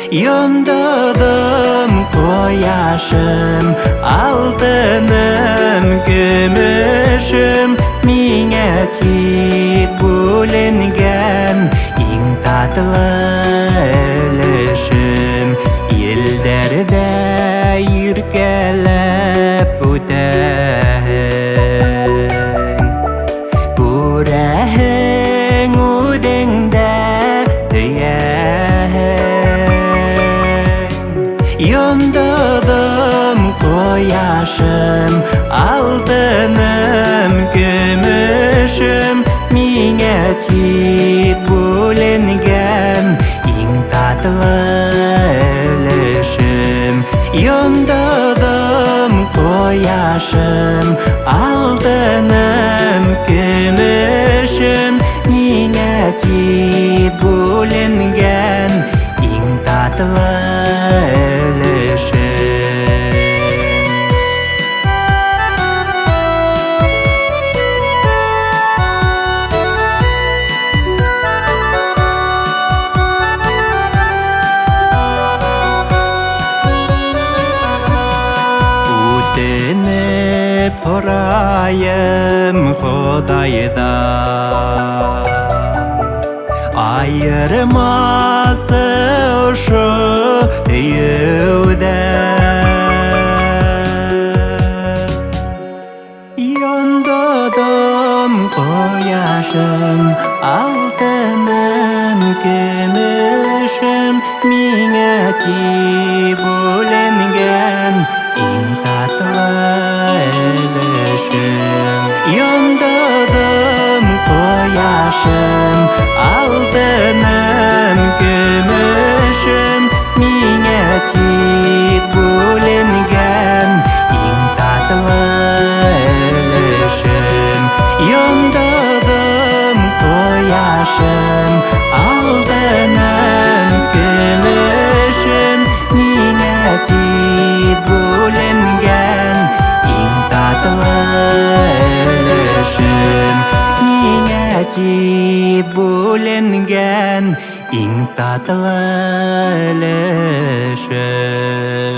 Йондоҙом, ҡояшым, алтыным, көмөшөм, миңә тип бүленгән иң татлы өлөшөм. Елдәрҙә иркәләп үтәһең, күрәһең үҙеңдә һөйәһең. Йондоҙом, ҡояшым, алтыным, көмөшөм, миңә тип бүленгән иң татлы өлөшөм. Йондоҙом, ҡояшым, алтыным, көмөшөм, миңә тип бүленгән иң татлы өлөшөм. Үтенеп һорайым Хоҙайҙан, айырмасы ошо һөйөүҙән. Йондоҙом, ҡояшым, алтыным, көмөшөм, миңә тип бүленгән иң татлы өлөшөм. Йондоҙом, ҡояшым, алтыным, көмөшөм, миңә тип бүленгән иң татлы өлөшөм. Йондоҙом, ҡояшым, алтыным, көмөшөм, миңә тип бүленгән иң татлы өлөшөм. Миңә тип бүленгән иң татлы өлөшөм.